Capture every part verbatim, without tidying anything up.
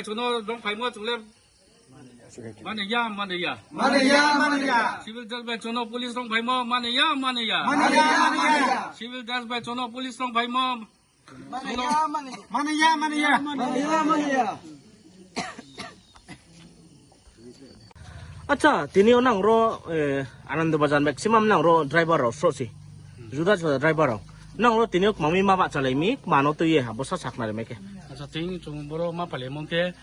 Chuno dong phaimo chungle. Mane ya, mane ya. Mane ya, mane ya. Civil dress bai chuno police dong phaimo, mane ya, mane ya. Mane ya, mane ya. Civil dress bai chuno police dong phaimo. Mane ya, mane ya. Mane ya, mane ya. Mane ya, mane ya. Acha, tini o nang ro, eh, Anand Bazar maximum nang ro driver rok srosi. Juda juda driver rok. Nang ro tini o mami ma ba chalai mi, mano to ye ha, bosa sakna re meke. Acha, tini chung boro ma pale mong ke,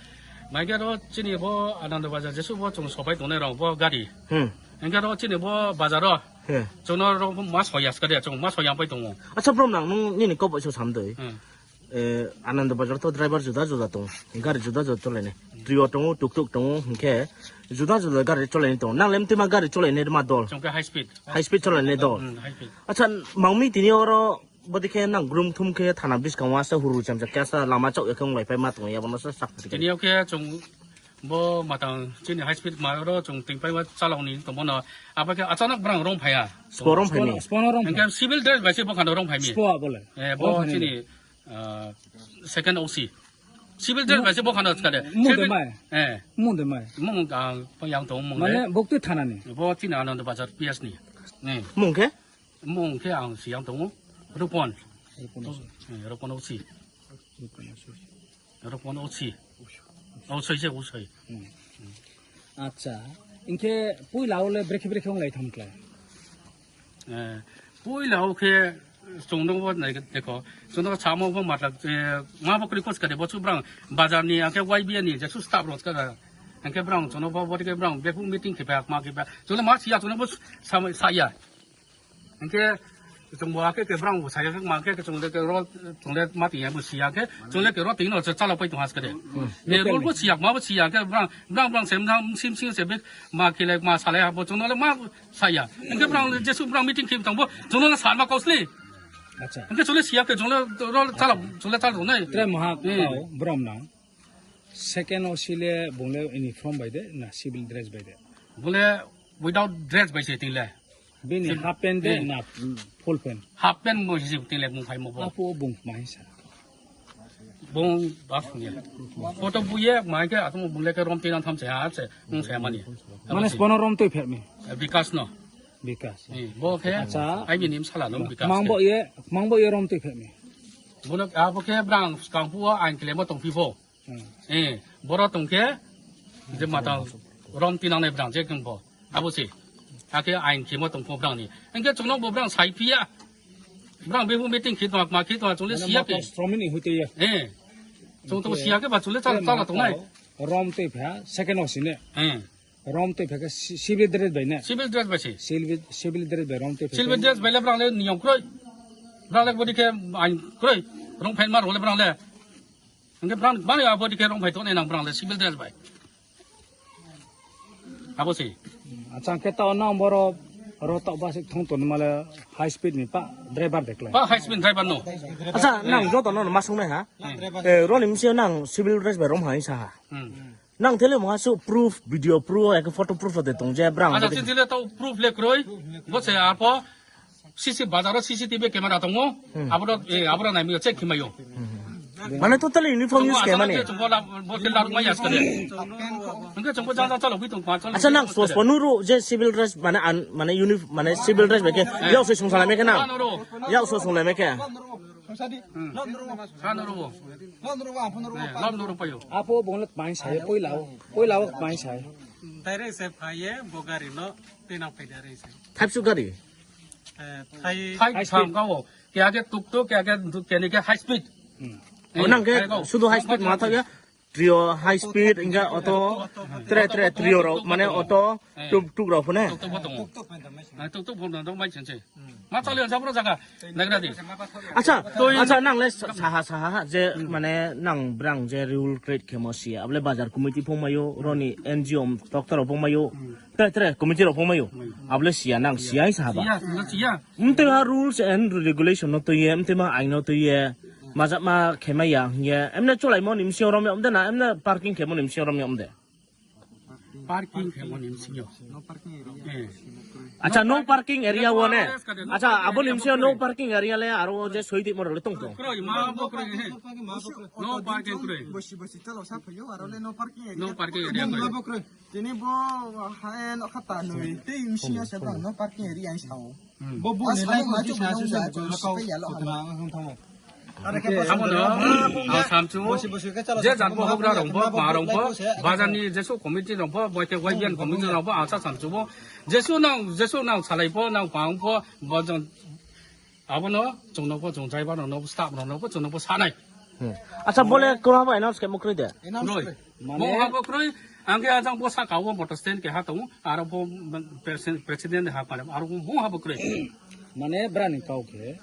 mai ke ro chini bo Anand Bazar jesu bo chung sopai tongnai rok bo gari. Hmm. Hingke ro chini bo bazar ro. He. Chungno ro mas hoya skade, chung mas hoya pai tongo. Acha, brom nang nung nini kop iso samdoi. Hmm. Eh, Anand Bazar to driver juda juda tongo. Gari juda juda cholaini. Trio tongo, tuk tuk tongo, hingke juda juda gari cholaini tongo. Nang lem tima gari cholaini ma dol. Chung ke high speed. High speed cholaini dol. Hmm, high speed. Acha, mangmi tini oro bodi khe nang grum thum khe thana bwskango asa huru chamcha khe asa lama chok ekhe wng lai pai ma tongo, abono sa sak. Tini o khe chung bo matang chini high speed ma oro chung ting pai ma chalok ni tongmo no. Abo khe achanak brang rong phaiya. Spo rong phai mi? Spo rong phai. Hingke civil dress bai se bokhano rong phai mi. Spo abole. Eh, bo chini, ah, second O C. Civil dress bai se bokhano skade. Mung de mai. Eh. Mung de mai. Mung ang yang tong mung de. Mane bokti thana ni. Bo chini Anand Bazar P S ni. Eh. Mung khe? Mung khe ang siyang tongo, Rupon. Rupon O C. Eh, Rupon O C. Rupon O C. Rupon O C. O C se O C. Hmm. Acha, inkhe puila o le brekhe brekhe wng lai thang khlai? Eh, puila o khe chwng nw bo nai dekho, chwng nw samo bo matlab, eh, ma bo kwrwi kos kare bo chu brang bazar ni, angkhe Y B A ni je su staff rok kha, angkhe brang chwng nw bo bo khe brang bephu meeting khe ba ma khe ba, chwng nw ma siya chwng nw bo sa, saya. Hingke chwng bo akhe ke brang bo saya khe ma khe chwng le ke ro chwng le ma tiya bo siya khe chwng le ke ro tino cha chala pai tong has kare. Ne ro bo siya ma bo siya khe brang brang brang sem na sim sim se be ma khe le ma sale ha bo chwng le ma saya. Hingke brang jesu brang meeting khim tong bo chwng le sa ma kosli. Acha. Hingke chwng le siya khe chwng le ro chala chwng le chala nai. Tre maha kau brom nang. Second O C le bung le uniform bai de na civil dress bai de? Bung le without dress bai se ting le. Bini half pant de na full pant? Half pant mo hisi ting le bung phai mo bo. Apo bung mai sa. Bung bak ni. Photo buye mai ke atum bung le ke rom tinang tham se ha se bung se mani. Mane spono rom toi pher mi? Bikas no. Bikas. Ni bo ke. Acha. Ai mi nim sala no Bikas. Mang bo ye, mang bo ye rom toi pher mi? Bono abo ke brang skang pu ain kle mo tong pi bo. Hmm. Eh, boro tongkhe je mata rom tinangnai brang je kengbo. Abo se. Ake ain khemo tongkho brang ni. Engke chwngno bo brang sai phiya. Brang behu meeting khit ma, ma khit ma chungle siya ke. Sromini huite ya. Eh. Chung to siya ke ba chungle chala chala tongnai. Rom tei pha second o sine. Eh. Rom tei pha ke si-, civil dress bai ne. Civil dress bai se. Civil, civil dress bai rom tei pha. Civil dress bai le brang le niyom kroi. Brang le bodi ke ain kroi. Rong phen mar hole brang le. Hingke brang, bang ya bodi ke rong phai tongnai nang brang le civil dress bai. Abo se. Acha, hingke tao nang boro rotok basik thong ton male high speed ni pa driver dekla. Pa high speed driver no. Acha, nang joto no ma songnai ha? Hmm. Eh, roni misi nang civil dress bai rom hai sa ha. Hmm. Nang tele mo ha su proof, video proof, ek photo proof de tong je brang. Acha, bodi. Chini le tao proof le kroi. Bo se apo. C C bazar o C C T V camera tongo, hmm, aboro, eh, aboro nai mio check khimayo. Hmm. Mane totally uniform use khe mane. Chungbo la, bo khe laruk mai yas kare. Hingke chungbo jang jang chalok hui tong pa, chalok. Acha, nang sos panu ro je civil dress mane an, mane unif-, mane civil dress bai khe, eh, yau se sung salai me khe na. Ano ro. Yau se sung lai me khe. Hmm. Ano ro. Eh, lam no ro payo. Apo bonglet mai sai, poilao, poilao mai sai. Direct se phaiye, bo gari no, tena phai direct se. Thai su gari? Eh, thai. Thai, thai sam ka wo. Kya ke tuk tuk, kya ke du-, kya ni ke high speed. Hmm. Eh, nang ke thai ko. Sudu high speed ma thak ya. Trio high speed, inga auto, tre, tre, trio rok, mane auto, eh, tuk tuk rok phone. Tuk tuk bo tongo. Ah, tuk tuk phone dong, dong, mai chen che. Ma chale, sa pura jaga. Nagra di. Acha, to acha, nang le sa-, saha, saha, ha, je, hmm, mane, nang brang je rule create khe mo sia. Able bazar committee phung mayo, roni N G O doctor phung mayo. Hmm. Tre, tre, committee rok phung mayo. Hmm. Able sia nang, sia hai saha ba. Sia, sia. Mte ha rules and regulation no to ye, mte ma ain no to ye. Majak ma khe ma ya, ye. Emne cholai mo ni msio rom ya, mte na, emne parking khe mo ni msio rom ya, mte. Parking khe moni bisingo. No parking area. Eh. Acha, no parking area one. Acha, abo nimsio no parking area le aro je soidi moro le tong tong. Kroi, ma bo kroi, he. No parking kroi. Bosi bosi chalo sa phayo aro le no parking area. No parking area kroi. Ma bo kroi. Tini bo hae no khata noi. Tei misi ya se bang no parking area ang sao. Bo bo ni lai ko ji sa su sa ko kau ko tma ang thamo. Abono ang samchu je jat bo hogra rong bo ma rong bo bazar ni jesu committee rong bo boite waibian committee rong bo ang sa samchu bo jesu nang jesu nang salai bo nang pang bo bo jong abono chwng no bo chwng driver rong no staff rong no bo chwng no bo sanai. Hmm. Acha, bole kura ba announce ke mukroi de. Kroi. Mane mo ha bo kroi, ang ke ajang bo saka o motor stand ke ha tongo, aro bo president, president ha pare, aro mo ha bo kroi. Mane brani kau ke,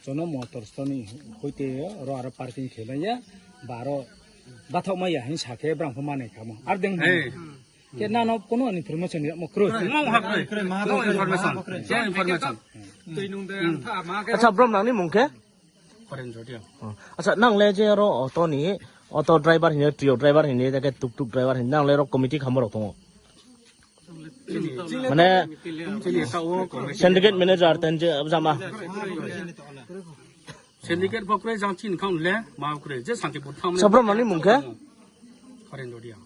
jono motor stand ni hoite ro aro parking khe lai ya, baro bathok ma ya hin sa ke brang pho mane kamo. Ar deng. Hey. Ke na no kono information ya mo kroi. Mo ha kroi. No information. No information. Twi nung de ang tha ma ke. Acha, brom nang ni mung ke? Foreign Jodiang. Oh. Acha, nang le je ro auto ni, auto driver hine, trio driver hine, jake tuk tuk driver hine, nang le ro committee khamorok tongo. Mane syndicate manager ten je jama. Syndicate bo kroi jang chin khang le ma kroi je santi bo tham. Sabro mani mung khe? Foreign Jodiang.